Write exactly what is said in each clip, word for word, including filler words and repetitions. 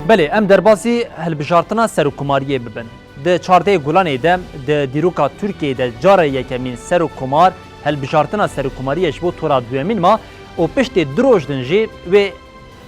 Belê, em derbasî hilbijartina serokkomariyê bibin. Di çardehê Gulanê de, di dîroka Tirkiyeyê de cara yekemîn serokkomar hilbijartina serokkomariyê ji bo tora duyemîn ma û piştî du roj din jî wê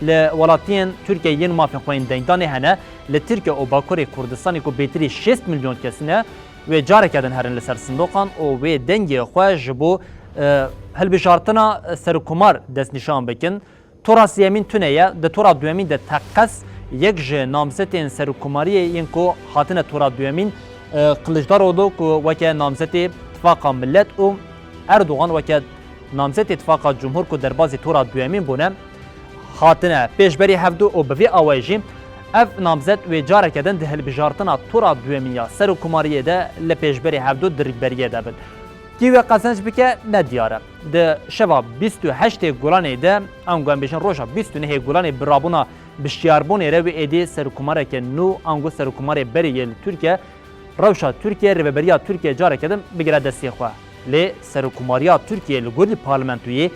li welatiyên Tirkiyeyê yên mafên xwe yên dengdanê hene, li Tirkiye û Bakurê Kurdistanê ku bêtirî şêst milyon kes ne, wê careke din herin li ser sindoqan û wê dengê xwe ji bo, e, hilbijartina serokkomar destnîşan bikin. Tora sêyemîn tune ye, di tora duyemîn de teqez yek ji namzetên serokkomariyê yên ku hatine tora duyemîn, e, Kiliçdaroglu ku weke namzetê Tifaqa Millet û Erdogan weke namzetê Tifaqa Cumhur ku derbazî tora duyemîn bûne, hatine pêşberî hevdu û bi vî awayî jî ev namzet wê careke din di hilbijartina tora duyemîn ya serokkomariyê de li pêşberî hevdu di rikberiyê de bin. Kî wê qezenc bike, ne diyar e. Di şeva bîst û heştê Gulanê de, ango em bêjin roja bîst û nehê Gulanê bi rabûna bi şiyarbûnê re wê êdî serokkomareke nû, ango serokkomarê berê yê li Tirkiye, rewşa Tirkiye, rêveberiya Tirkiye careke din bigire destê xwe. Lê serokkomariya Tirkiye li gorî parlamentoyê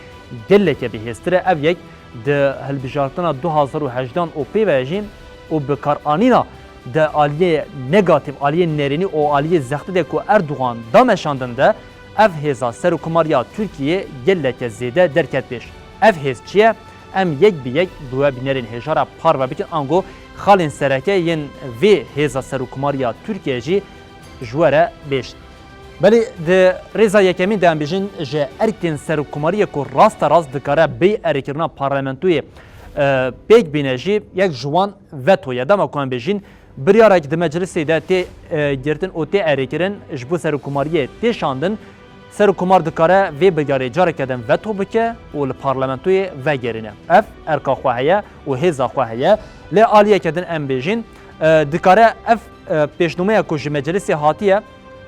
geleke bihêztir e. Ev yek di hilbijartina du hazar û hejdehan û pê ve jî û bikaranîna di aliyê negatîf, aliyê nerênî û aliyê zextê de ku Erdogan da meşandin de, ev hêza serokkomariya Tirkiyê geleke zêde derket pêş. Ev hêz çi ye? Em yek bi yek bi we bînerên hêja re parve bikin, ango xalên sereke yên vê hêza serokkomariya Tirkiyê jî ji we re bêjin. Belê di rêza yekemîn de em bêjin ji erkên serokkomariyê ku rasterast dikare bê erêkirina parlamentoyê, e, pêk bîne jî yek ji wan veto ye. Dema ku em bêjin biryarek di meclisê de tê, e, girtin û tê erêkirin ji bo serokkomariyê tê şandin, serokkomar dikare vê biryarê careke din veto bike û li parlamentoyê vegerîne. Ev erka xwe heye û hêza xwe heye. Lê aliyeke din em bêjin, e, dikare ev, e, pêşnûmeya ku ji meclisê hatiye,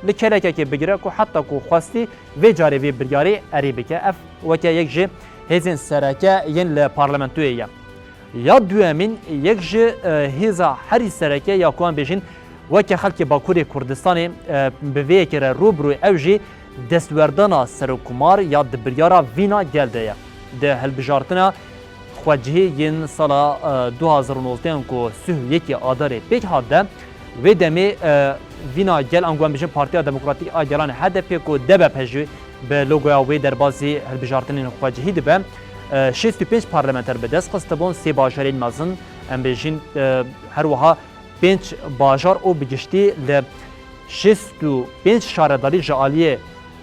li kelekekê bigire ku heta ku xwestî vê carê vê biryarê erê bike. Ev weke yek ji hêzên sereke yên li parlamentoyê ye. Ya duyemîn, yek ji, e, hêza herî sereke ya ku em bêjin weke xelkê Bakurê Kurdistanê, e, bi vê yekê re rû bi rû ew jî destwerdana serokkomar ya di biryara vîna gel de ye. Di hilbijartina xwecihî yên sala, e, du hazar û nozdeh ku sih û yekê Adarê pêk hat de, wê demê, e, vîna gel, ango em bijin Partiya Demokratîk a Gelan, H D P, ku D B P jî bi logoya wê derbazî hilbijartinên xwecihî dibe, e, şêst û pênc parlamenter bi dest xistibûn, sê bajarên mezin, em bijin, e, her wiha pênc bajar û bi giştî li şêst û pênc şaredarî ji aliyê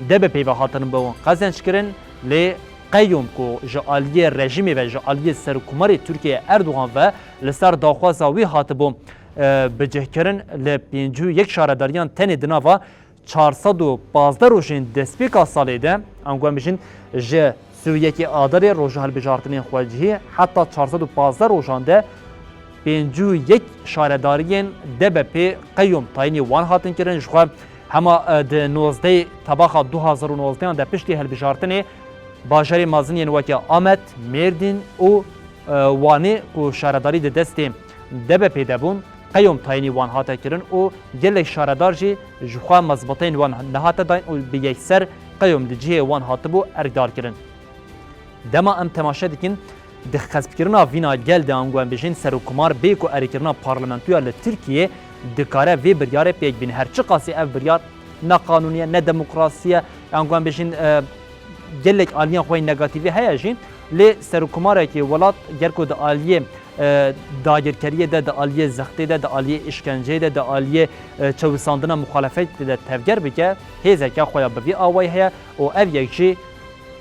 D B P ve hatin bi wan qezenc kirin, lê qeyûm ku ji aliyê rejîmê ve, ji aliyê serokkomarê Tirkiyeyê Erdogan ve li ser daxwaza wî hatibû, e, bicihkirin, li pêncî û yek şaredariyan tenê di nava çar sed û pazdeh rojên destpêka salê de, ango em bijin ji sî û yekê Adarê roja hilbijartinên xwecihî heta çar sed û pazdeh rojan de pêncî û yek şaredariyên D B P qeyûm tayînî wan hatin kirin. Jixwe hema, e, di nozdehê Tebaxa du hazar û nozdeh de piştî hilbijartinê bajarê mezin yên weke Amed, Mêrdîn û, e, Wanê ku şaredarî di destê D B P de bûn, qeyûm tayînî wan hate kirin û gelek şaredar jî jixwe mezbeteyên wan nehate dayîn û bi yekser qeyûm di cihê wan hatibû erkdar kirin. Dema em temaşe dikin, di xespkirina vîna gel de, ango em bijin serokkomar bê ku erêkirina parlamentoya li Tirkiyê dikare vê biryarê pêk bîne. Her çiqasî ev biryar ne qanûnî ye, ne demokrasî ye, ango em bijin, e, gelek aliyan xwe yê negatîfî heye jî, lê serokkomarekî welat ger ku di aliyê, e, dagirkeriyê de, di aliyê zextê de, di aliyê îşkenceyê de, di aliyê, e, çewisandina muxalefetê de tevger bike, hêzeke xwe ya bi vî awayî heye û ev yek jî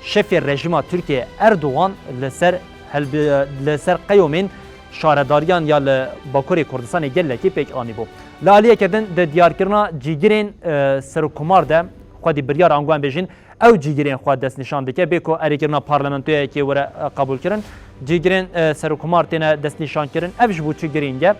şefê rejîma Tirkiyê Erdogan li ser helbi-, li ser qeyûmên şaredariyan ya li Bakurê Kurdistanê gelekî pêk anîbû. Li aliyeke din di diyarkirina cîgirên, e, serokkomar de xwedî biryar, ango em bêjin, ew cîgirên xwe destnîşan dike, bê ku erêkirina parlamentoyekê were, e, qebûlkirin. Cîgirên, e, serokkomar têne destnîşankirin. Ev ji bo çi girîng e?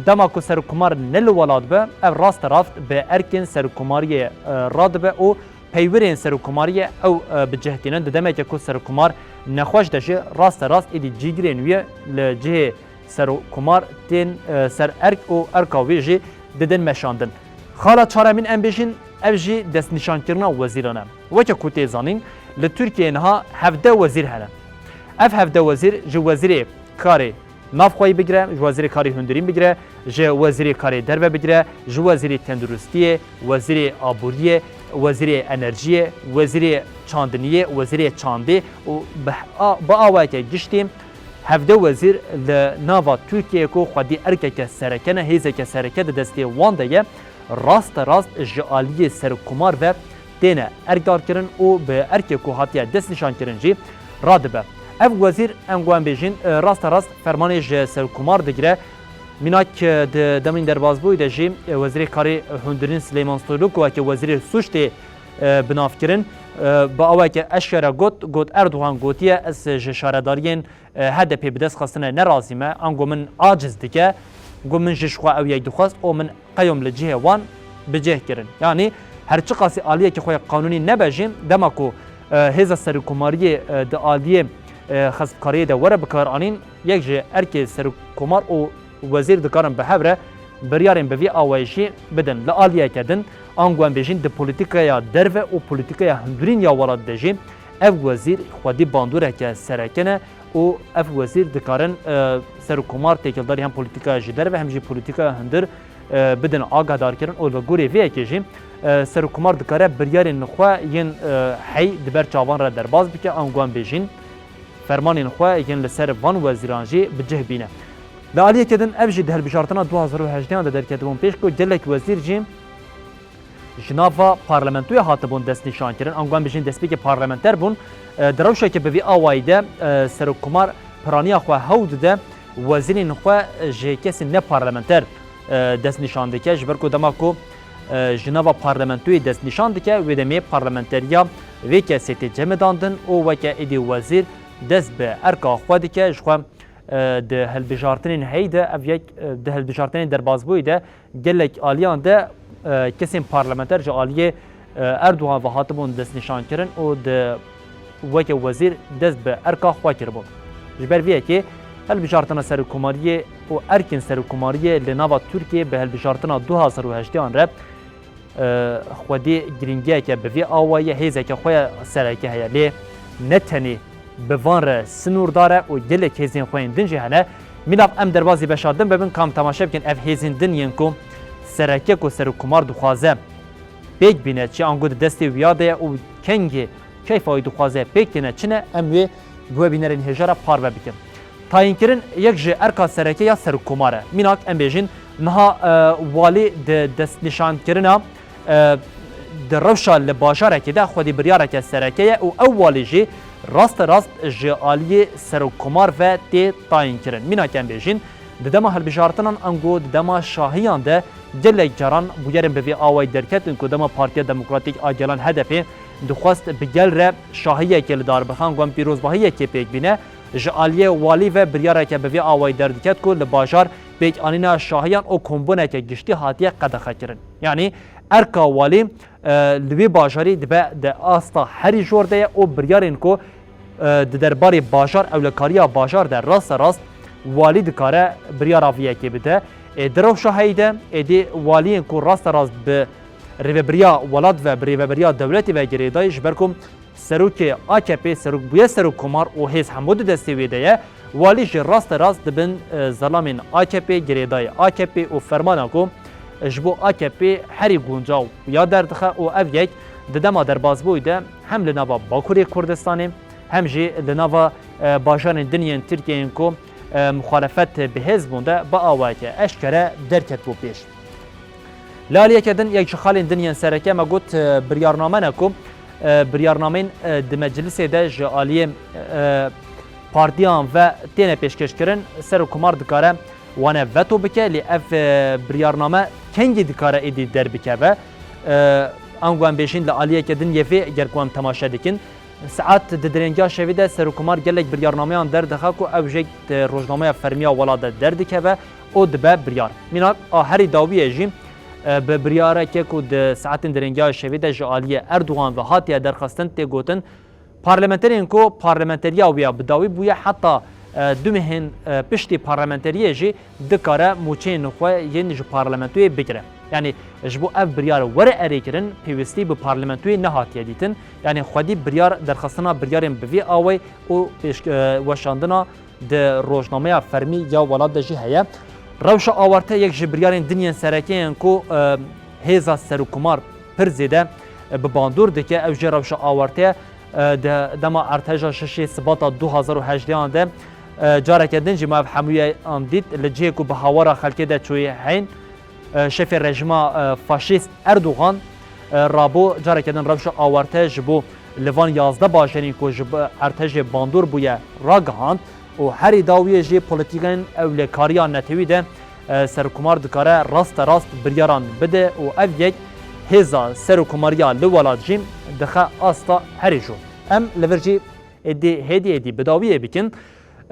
Dema ku serokkomar ne li welat be, ev rasterast bi erkên serokkomariyê, e, radibe û peywirên serokkomariyê ew, e, bi cih tînin. Di demeke ku serokkomar nexweş de jî rasterast êdî cîgirên wî li cihê serokkomar tên, e, ser erk û erka wî jî didin meşandin. Xala çaremîn em bêjin, ev jî destnîşankirina wezîran e. Weke ku tê zanîn, li Tirkiyeyê niha hevdeh wezîr hene. Ev hevdeh wezîr ji wezîrê karê Nav xweyî bigire, ji wezîrê karê hundirîn bigire, ji wezîrê karê derve bigire, ji wezîrê tenduristiyê, wezîrê aboriyê, wezîrê enerjiyê, wezîrê çandiniyê, wezîrê çandê û bi, a, bi awayeke giştî hevdeh wezîr li nava Tirkiyeyê ku xwedî erkeke sereke ne, hêzeke sereke di destê wan de ye, raste rast ji aliyê serokkomar ve têne erkdarkirin û bi erkê ku hatiye destnîşankirin jî radibe. Ev wezîr, em guhen bêjin, e, raste rast fermanê ji serokkomar digire. Mînak, e, di demên derbazbûyî de jî, e, wezîrê karê hundirîn Sileyman Soylu ku weke wezîrê sûc tê, e, binavkirin, e, bi awayeke eşkere got, got, Erdogan gotiye, ez ji şaredariyên e, H D P bi dest xistine ne razî me, ango min aciz dike, got min ji xwe ew yek dixwest û min qeyom li cihê wan bi cih kirin. Yanî her çiqasî aliyeke xwe ya qanûnî nebe jî, dema ku, e, hêza serokkomariyê, e, di aliyê, e, xezmkariyê de were bikaranîn, yek ji erkê serokkomar û wezîr dikarin bi hev re biryarên bi vî awayî jî bidin. Li aliyeke din, ango em bêjin di polîtîkaya derve û polîtîkaya hundirîn ya welat de jî ev wezîr xwedî bandoreke sereke ne. Û ev wezîr dikarin, e, serokkomar têkildarî hem polîtîkaya ji derve hem jî polîtîkaya hundir, e, bidin agahdarkirin û li gorî vê yekê jî, e, serokkomar dikare biryarên xwe yên, e, hey di ber çavan re derbas bike, ango em bêjin fermanên xwe yên li ser van wezîran jî bi cih bîne. Li aliyeke din ev jî di hilbijartina du hazar û hejdehan de derketibûn pêş ku gelek wezîr jî ji nava parlamentoyê hatibûn destnîşankirin, ango em bêjin destpêkê parlamenter bûn. E, di rewşeke bi vî awayî de, e, serokkomar piraniya xwe hewl dide wezîrên xwe ji kesên ne parlamenter, e, destnîşan dike, ji ber ku dema ku, e, ji nava parlamentoyê destnîşan dike, wê demê parlamenteriya vê kesê tê cemidandin û weke êdî wezîr dest bi erka xwe dike, ji xwe e, di hilbijartinên heyî de, ev yek, e, di hilbijartinên derbazbûyî de gelek aliyan de, e, kesên parlamenter ji aliyê, e, Erdogan ve hatibûn destnîşankirin û di weke wezîr dest bi erka xwe kiribûn. Ji ber vê yekê hilbijartina serokkomariyê û erkên serokkomariyê li nava Tirkiyê bi hilbijartina du hazar û hejdeh an re e, xwedî girîngiyeke bi vî awayî hêzeke xwe ya sereke heye. Lê ne tenê bi van re sinûrdar e û gelek hêzên xwe yên din jî hene. Mînak em derbazî beşa din bibin, kam temaşe bikin ev hêzên din yên ku sereke ku serokkomar dixwaze pêk bîne çi ango di destê wiya de ye û kengê keyfa wî dixwaze pêk têne çi ne, em wê bi we bînerên hêja re parve bikin. Tayînkirin yek ji erka sereke ya serokkomar e. Mînak em bêjin niha, e, walî di destnîşankirina, e, di rewşa li bajarekê de xwedî biryareke sereke ye û ew walî jî raste rast ji aliyê serokkomar ve tê tayînkirin. Mînak em bêjin di dema hilbijartinan ango di dema şahiyan de gelek caran bûyerên bi vî awayî derketin ku dema Partiya Demokratîk a Gelan H D P dixwest bi gel re şahiyekê li dar bixe, ango em pîrozbahiyekê pêk bîne, ji aliyê walî ve biryareke bi vî awayî derdiket ku li bajar pêkanîna şahiyan û kombûneke giştî hatiye qedexekirin. Yanî erka walî, e, li wê bajarî dibe di asta herî jor de ye û biryarên ku, e, di derbarê bajar, ewlekariya bajar de raste rast walî dikare biryara vî yekê bide. Ê di rewşa heyî de êdî waliyên ku raste rast bi rêvebiriya welat ve, bi rêvebiriya dewletê ve girêdayî, ji ber ku serokê A K P, serok bûye serokkomar û hêz hemû di destê wê de ye, walî jî raste rast dibin, e, zelamên A K P, girêdayî A K P û fermana ku ji bo A K P herî guncaw ya derdixe û ev yek di dema derbazbûyî de hem li nava Bakurê Kurdistanê hem jî li nava, e, bajarên din yên Tirkiyeyên ku, e, muxalefet bi hêz bûn de bi awayeke eşkere derketibû pêş. Li aliyeke din, yek ji xalên din yên sereke me got, e, biryarname ne ku, e, biryarnameyên, e, di meclisê de ji aliyê, e, partiyan ve têne pêşkêşkirin, serokkomar dikare wane veto bike, lê ev, e, biryarname kengî dikare êdî derbikeve? E, ango em bêjin li aliyeke din yê vê ger ku em temaşe dikin, Saet di dirêngiya şevê de serokkomar gelek biryarnameyan derdixe ku ew jêk di rojnameya fermiya welat de derdikeve û dibe biryar. Mînak a herî dawiyê jî, e, bi biryareke ku di saetên dirêngiya şevê de ji aliyê Erdogan ve hatiye derxistin tê gotin, parlamenterên ku parlamenteriya wê ya bi dawî bûye heta, e, du mehên, e, piştî parlamenteriyê jî dikare mûçeyên xwe yên ji parlamentoyê bigire. Yanî ji bo ev biryar were erêkirin, pêwîstî bi parlamentoyê nehatiye dîtin. Yanî xwedî biryar, derxistina biryarên bi vî awayî û pêş, e, weşandina di rojnameya fermî ya welat de jî heye. Rewşa awarte yek ji biryarên din yên sereke yên ku, e, hêza serokkomar pir zêde, e, bi bandor dike, ew jî rewşa awarte ye. E, di dema erteja şeşê Sibata du hazar û hejdeh de, e, careke din jî me ev hemûyan dît, li cihê ku bi hawara xelkê de çûyî heyn, e, şefê rejîma, e, faşîst Erdogan, e, rabû careke din rewşa awarte ji bo li van yazdeh bajarên ku ji bo ertejê bandor bûye ragihand û herî dawiyê jî polîtîkên ewlekariya netewî de, e, serokkomar dikare raste rast biryaran bide û ev yek hêza serokkomariya li welat jî dixe asta herî jû. Em li vir jî êdî hêdî hêdî bi dawiyê bikin.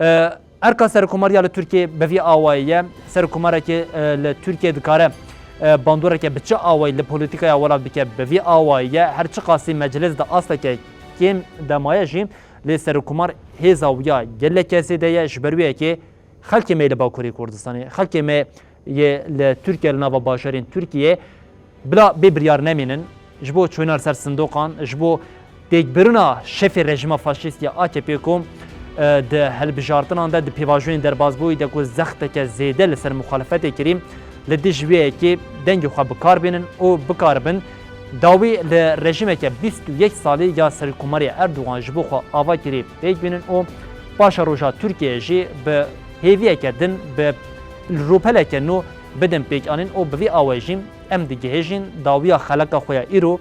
E, Erka serokkomariya li Tirkiyê bi vî awayî ye. Serokkomarekî, e, li Tirkiyê dikare, e, bandoreke bi çi awayî li polîtîkaya welat bike, bi vî awayî ye. Her çiqasî meclis di asteke kêm de maye jî, lê serokkomar hêza wî ya geleke zêde ye, ji ber wê yekê xelkê me yê li Bakurê Kurdistanê, xelkê me yê li Tirkiye, li nava bajarên Tirkiyê bila bê biryar nemînin, ji bo çûna li ser sindoqan, ji bo têkbirina şefê rejîma faşîst ya A K P ku, e, di hilbijartinan de, di pêvajoyên derbazbûyî de ku zexteke zêde li ser muxalefetê kirî, li dijî wê yekê dengê xwe bi kar bînin û bikaribin dawî li rejîmeke bîst û yek salî ya Serokkomarê Erdogan ji bo xwe ava kirî pêk bînin û paşeroja Tirkiyeyê jî bi hêviyeke din, bi rûpeleke nû bidin pêkanîn û bi vî awayî jî em digihêjin dawiya xeleka xwe ya îro